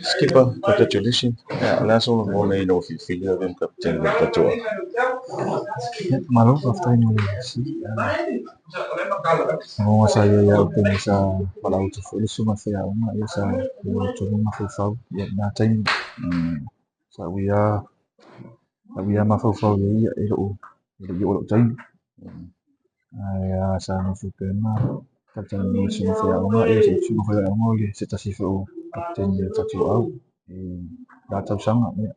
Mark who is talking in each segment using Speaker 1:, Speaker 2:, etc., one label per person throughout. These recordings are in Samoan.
Speaker 1: Skipper, congratulations. O le a sou lagona ina ua filifili e avea ma kapeteni o le tatou aoga?
Speaker 2: Ia, malo faafetai mo le fesili. Lagona sa i ai ia au taimi sa valaau atu foi le susuga i le faiaoga, ia sa ou tonu mafaufau ia i lena taimi. Sa ui lava mafaufau i ai ia e le i oo lou taimi. Ae sa nofo pea ma talatalanoa i le susuga i le faiaoga, ia o le susuga foi i le faiaoga o se tasi foi o kapeteni a le tatou au i la tausaga. Ia,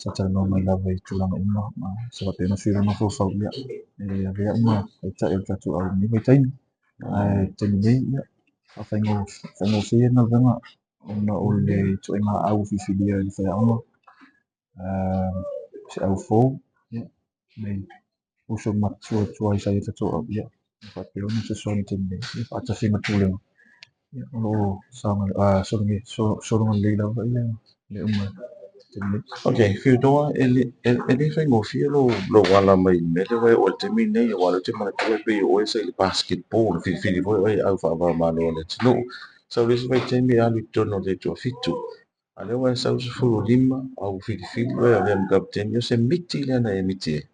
Speaker 2: sa talanoa mai lava i tulaga uma ma sa faapea ona sui lou mafaufau, ia, e avea au ma taitai o le tatou au i lenei vaitaimi. Ae taimi nei, ia, faafaigofie le galuega ona o le ituaiga au filifilia e le faiaoga, se au fou, ia, nai uso matutua tuai sa i ai le tatou au, ia, faapea ona fesoasoani i taimi nei, ia faatasi ma le pulega, ia, o lo o sologa lelei lava ia mea uma i le taimi nei.
Speaker 1: Ok, Fiutoa, e le faigofie lou ala mai i le mea lea ua e oo ai i le taimi lenei, aua o lea ou te manatua e pei o oe sa i le basketball, na filifili foi oe e au faava-o-Malo a le atunuu. Sau le isi vaitaimi e alu i totonu o le Toafitu, a o lea ua e sau 15 a ua filifili oe e avea ma kapeteni. O se miti lea na e miti ai?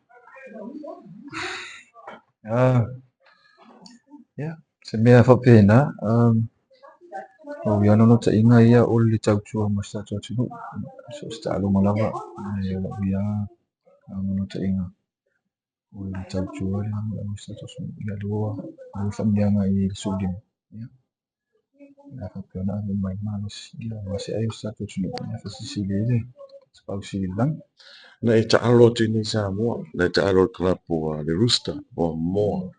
Speaker 2: Ia, se mea faapena, o le naunautaiga ia o le tautua mo si o tatou atunuu, so o se taaloga lava, ae o lau ia naunautaiga o le tautua mo si o tatou atunuu. Ia lea ua maua le faamanuiaga i le 15, ia, o le a faapea ona ave uma i ai le malosi aua se ai o si o tatou atunuu e faasilisili ai le Tapaau Sili i le lagi.
Speaker 1: Na e taalo atu i inei i Samoa, na e taalo i le club o le Rooster o Moa.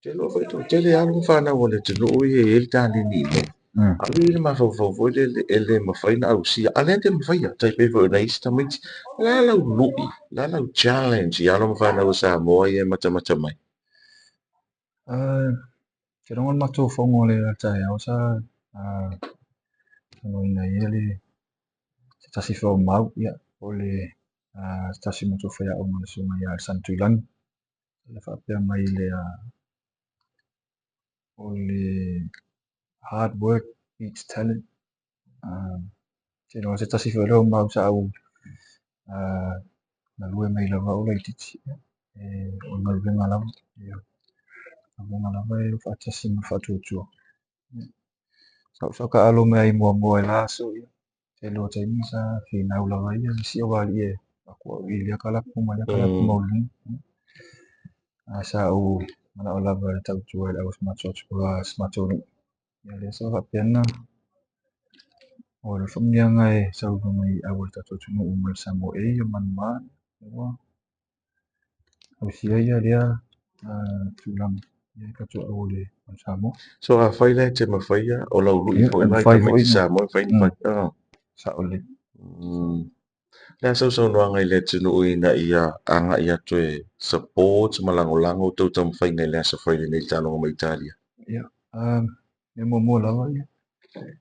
Speaker 1: Te iloa foi e toatele alo ma fanau a le atunuu ia e i ai le taleni i inei. A o le i le mafaufau foi lele e le mafai ona ausia, a o lea e te mafaia, tai pei foi o nai isi tamaiti. O le a lau lui, o le a lau challenge i alo ma fanau a Samoa ia e matamata mai?
Speaker 2: Ou te lagona o le matou fono i le taeao sa talanoaina ai le se tasi foi o mau, ia, o le se tasi o matou faiaoga le susuga ia Alesana Tuilagi, e faapea mai o le hard work beats talent. Ou te iloa o se tasi foi lea o mau sa ou galue mai lava o laitiiti, o le galuega lava, ia, galuega lava e faatasi ma le faatuatua. Sa ou taalo mai ai muamua i la aso, ia, tele o taimi sa finau lava ia isi aualii e avatu au i lea kalapu ma lea kalapu maualuluga. Ae sa ou manao lava e tautua i le au a si matou nuu. Ia lea sa faapea ona o le faamanuiaga e sau i luga i au a le tatou atunuu mai le Samoa A o Manumā, ua ausia ia lea tulaga i tatou au o le Samoa.
Speaker 1: So afai la e te mafaia, o lau lui
Speaker 2: Ia,
Speaker 1: foi
Speaker 2: e
Speaker 1: la i
Speaker 2: mafai foi
Speaker 1: tamaiti
Speaker 2: na.
Speaker 1: Samoa e mafai ona fai.
Speaker 2: Sao lelei.
Speaker 1: Le a sau saunoaga i le atunuu ina ia agai atu e support ma lagolago outou taumafaiga i le Aso Faraile nei i le taaloga ma Italia?
Speaker 2: Ia, mea muamua lava ia,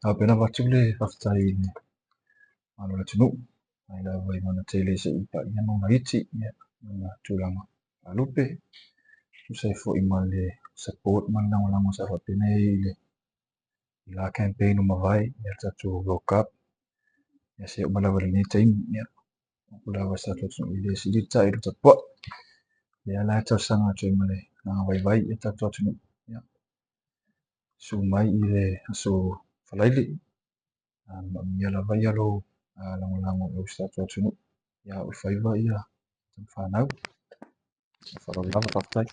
Speaker 2: faapea ona avatu le faafetai i le Malo o le atunuu, mai lava i Manuatele seia paia Mauga Iti, ia, ma tulaga faaletupe, tusa ai foi ma le support ma le lagolago sa faapena i ai i la campaign ua mavae, ia le tatou World Cup, ia seia oo mai lava i lenei taimi, ia, o lava si tatou atunuu e le sili le ta'i i le tapuai. Lea la e talosaga atu ai ma le agaga vaivai i le tatou atunuu, ia, susu mai i le Aso Faraile, manaomia lava ia lou lagolago i si tatou atunuu, ia oo i le faiva ia fanau. Faaaloalo lava, faafetai.